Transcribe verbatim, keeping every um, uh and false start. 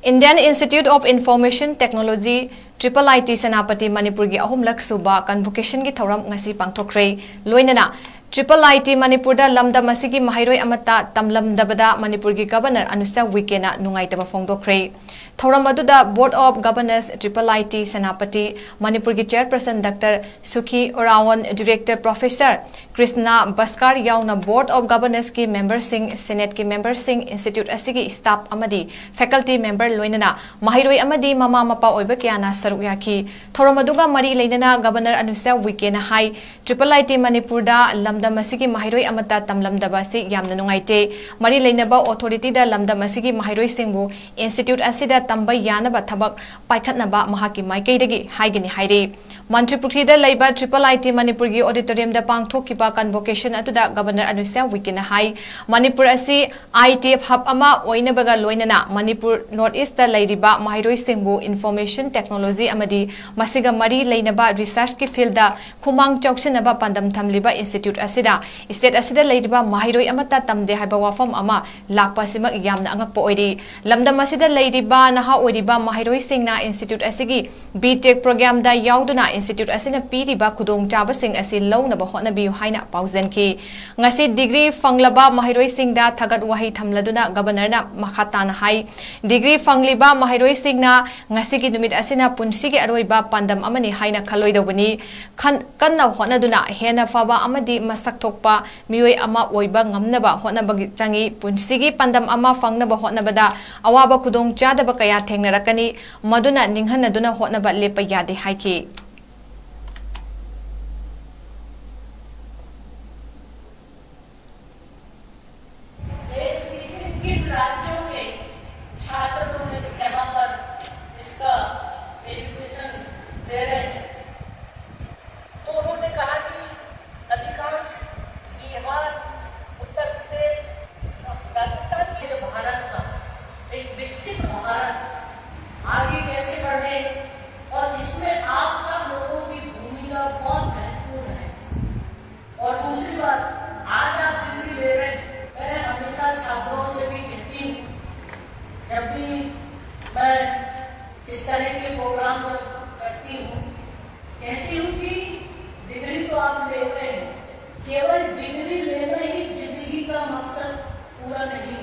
Indian Institute of Information Technology, Triple I T Senapati, ꯃꯅꯤꯄꯨꯔꯒꯤ ꯑꯍꯨꯝꯂꯛ ꯁꯨꯕ ꯀꯟꯚꯣꯀꯦꯁꯟꯒꯤ ꯊꯧꯔꯝ ꯉꯁꯤ ꯄꯥꯡꯊꯣꯛꯈ꯭ꯔꯦ꯫ ꯂꯣꯏꯅꯅ Triple I T ꯃꯅꯤꯄꯨꯔꯗ ꯂꯝꯗꯝ ꯑꯁꯤꯒꯤ ꯃꯍꯩꯔꯣꯏ ꯑꯃꯠꯇ ꯇꯝꯂꯝꯗꯕꯗ ꯃꯅꯤꯄꯨꯔꯒꯤ ꯒꯕꯔꯅꯔ ꯑꯅꯨꯁ꯭ꯌꯥ ꯎꯏꯀꯦꯅ ꯅꯨꯡꯉꯥꯏꯇꯕ ꯐꯣꯡꯗꯣꯛꯈ꯭ꯔꯦ꯫ ꯊꯧꯔꯝ ꯑꯗꯨꯗ Board of Governors, Triple I T Senapati, ꯃꯅꯤꯄꯨꯔꯒꯤ ꯆꯦꯌꯔꯄꯔꯁꯟ doctor ꯁꯨꯈꯤ ꯎꯔꯥꯋꯣꯟ, director professor Krishna Bhaskar ꯌꯥꯎꯅ Board of Governors ꯀꯤ ꯃꯦꯝꯕꯔꯁꯤꯡ, ꯁꯦꯅꯦꯠꯀꯤ ꯃꯦꯝꯕꯔꯁꯤꯡ, ꯏꯟꯁꯇꯤꯇ꯭ꯌꯨꯠ ꯑꯁꯤꯒꯤ ꯁ꯭ꯇꯥꯐ ꯑꯃꯗꯤ ꯐꯦꯀꯜꯇꯤ ꯃꯦꯝꯕꯔ, ꯂꯣꯏꯅꯅ ꯃꯍꯩꯔꯣꯏ ꯑꯃꯗꯤ ꯃꯃꯥ ꯃꯄꯥ ꯑꯣꯏꯕ ꯀꯌꯥꯅ ꯁꯔꯨꯛ ꯌꯥꯈꯤ꯫ ꯊꯧꯔꯝ ꯑꯗꯨꯒ ꯃꯔꯤ ꯂꯩꯅꯅ ꯒꯕꯔꯅꯔ ꯑꯅꯨꯁ꯭ꯌꯥ ꯎꯏꯀꯦꯅ ꯍꯥꯏ, Triple I T ꯃꯅꯤꯄꯨꯔꯗ ꯂꯝꯗꯝ ꯑꯁꯤꯒꯤ ꯃꯍꯩꯔꯣꯏ ꯑꯃꯠꯇ ꯇꯝꯂꯝꯗꯕ ꯑꯁꯤ ꯌꯥꯝꯅ ꯅꯨꯡꯉꯥꯏꯇꯦ꯫ ꯃꯔꯤ ꯂꯩꯅꯕ ꯑꯣꯊꯣꯔꯤꯇꯤꯗ ꯂꯝꯗꯝ ꯑꯁꯤꯒꯤ ꯃꯍꯩꯔꯣꯏꯁꯤꯡꯕꯨ ꯏꯟꯁꯇꯤꯇ꯭ꯌꯨꯠ ꯑꯁꯤꯗ ꯇꯝꯕ ꯌꯥꯅꯕ ꯊꯕꯛ ꯄꯥꯏꯈꯠꯅꯕ ꯃꯍꯥꯛꯀꯤ ꯃꯥꯏꯀꯩꯗꯒꯤ ꯍꯥꯏꯒꯅꯤ ꯍꯥꯏꯔꯤ꯫ ꯃꯟꯇ꯭ꯔꯤꯄꯨꯈ꯭ꯔꯤꯗ ꯂꯩꯕ Triple I T ꯃꯅꯤꯄꯨꯔꯒꯤ ꯑꯣꯗꯤꯇꯣꯔꯤꯌꯝꯗ ꯄꯥꯡꯊꯣꯛꯈꯤꯕ ꯀꯟꯚꯣꯀꯦꯁꯟ ꯑꯗꯨꯗ ꯒꯕꯔꯅꯔ ꯑꯅꯨꯁ꯭ꯌꯥ ꯎꯏꯀꯦꯅ ꯍꯥꯏ, ꯃꯅꯤꯄꯨꯔ ꯑꯁꯤ I T ꯍꯕ ꯑꯃ ꯑꯣꯏꯅꯕꯒ ꯂꯣꯏꯅꯅ ꯃꯅꯤꯄꯨꯔ ꯅꯣꯔꯠ ꯏꯁꯇ ꯂꯩꯔꯤꯕ ꯃꯍꯩꯔꯣꯏꯁꯤꯡꯕꯨ ꯏꯟꯐꯣꯔꯃꯦꯁꯟ ꯇꯦꯛꯅꯣꯂꯣꯖꯤ ꯑꯃꯗꯤ ꯃꯁꯤꯒ ꯃꯔꯤ ꯂꯩꯅꯕ ꯔꯤꯁꯔꯆꯀꯤ ꯐꯤꯜꯗ ꯈꯨꯃꯥꯡ ꯆꯥꯎꯁꯤꯟꯅꯕ ꯄꯥꯟꯗꯝ ꯊꯝꯂꯤꯕ ꯏꯟꯁꯇꯤꯇ꯭ꯌꯨꯠ ꯑꯁꯤꯗ ꯁ꯭ꯇꯦꯠ ꯑꯁꯤꯗ ꯂꯩꯔꯤꯕ ꯃꯍꯩꯔꯣꯏ ꯑꯃꯠꯇ ꯇꯝꯗꯦ ꯍꯥꯏꯕ ꯋꯥꯐꯝ ꯑꯃ ꯂꯥꯛꯄ ꯑꯁꯤꯃꯛ ꯌꯥꯝꯅ ꯑꯉꯛꯄ ꯑꯣꯏꯔꯤ꯫ ꯂꯝꯗꯝ ꯑꯁꯤꯗ ꯂꯩꯔꯤꯕ ꯅꯍꯥ ꯑꯣꯏꯔꯤꯕ ꯃꯍꯩꯔꯣꯏꯁꯤꯡꯅ ꯏꯟꯁꯇꯤꯇ꯭ꯌꯨꯠ ꯑꯁꯤꯒꯤ B Tech ꯄ꯭ꯔꯣꯒ꯭ꯔꯥꯝꯗ ꯌꯥꯎꯗꯨꯅ ꯏꯟꯁꯇꯤꯇ꯭ꯌꯨꯠ ꯑꯁꯤꯅ ꯄꯤꯔꯤꯕ ꯈꯨꯗꯣꯡꯆꯥꯕꯁꯤꯡ ꯑꯁꯤ ꯂꯧꯅꯕ ꯍꯣꯠꯅꯕꯤꯌꯨ ꯍꯥꯏꯅ ꯄꯥꯎꯖꯦꯟꯈꯤ꯫ ꯉꯁꯤ ꯗꯤꯒ꯭ꯔꯤ ꯐꯪꯂꯕ ꯃꯍꯩꯔꯣꯏꯁꯤꯡꯗ ꯊꯥꯒꯠ ꯋꯥꯍꯩ ꯊꯝꯂꯗꯨꯅ ꯒꯕꯔꯅꯔꯅ ꯃꯈꯥ ꯇꯥꯅ ꯍꯥꯏ, ꯗꯤꯒ꯭ꯔꯤ ꯐꯪꯂꯤꯕ ꯃꯍꯩꯔꯣꯏꯁꯤꯡꯅ ꯉꯁꯤꯒꯤ ꯅꯨꯃꯤꯠ ꯑꯁꯤꯅ ꯄꯨꯟꯁꯤꯒꯤ ꯑꯔꯣꯏꯕ ꯄꯥꯟꯗꯝ ꯑꯃꯅꯤ ꯍꯥꯏꯅ ꯈꯜꯂꯣꯏꯗꯧꯕꯅꯤ꯫ ꯈꯟ-, ꯀꯟꯅ ꯍꯣꯠꯅꯗꯨꯅ ꯍꯦꯟꯅ ꯐꯕ ꯑꯃꯗꯤ ꯃꯁꯛ ꯊꯣꯛꯄ ꯃꯤꯑꯣꯏ ꯑꯃ ꯑꯣꯏꯕ ꯉꯝꯅꯕ ꯍꯣꯠꯅꯕꯒꯤ ꯆꯪꯏ꯫ ꯄꯨꯟꯁꯤꯒꯤ ꯄꯥꯟꯗꯝ ꯑꯃ ꯐꯪꯅꯕ ꯍꯣꯠꯅꯕꯗ ꯑꯋꯥꯕ ꯈꯨꯗꯣꯡꯆꯥꯗꯕ ꯀꯌꯥ ꯊꯦꯡꯅꯔꯛꯀꯅꯤ, ꯃꯗꯨꯅ ꯅꯤꯡꯍꯟꯅꯗꯨꯅ ꯍꯣꯠꯅꯕ ꯂꯦꯞꯄ ꯌꯥꯗꯦ ꯍꯥꯏꯈꯤ꯫ देश के किन किन राज्यों के छात्र लोग यहाँ पर इसका एजुकेशन ले रहे हैं। तो उन्होंने कहा कि अधिकांश बिहार, उत्तर प्रदेश, राजस्थान के, भारत का एक विकसित भारत आगे कैसे बढ़े और इसमें आप सब लोगों की भूमिका बहुत महत्वपूर्ण है। और दूसरी बात, आज आप डिग्री ले रहे हैं, मैं हमेशा छात्रों से भी कहती हूँ, जब भी मैं इस तरह के प्रोग्राम पर करती हूँ, कहती हूँ कि डिग्री तो आप ले रहे हैं, केवल डिग्री लेना ही जिंदगी का मकसद पूरा नहीं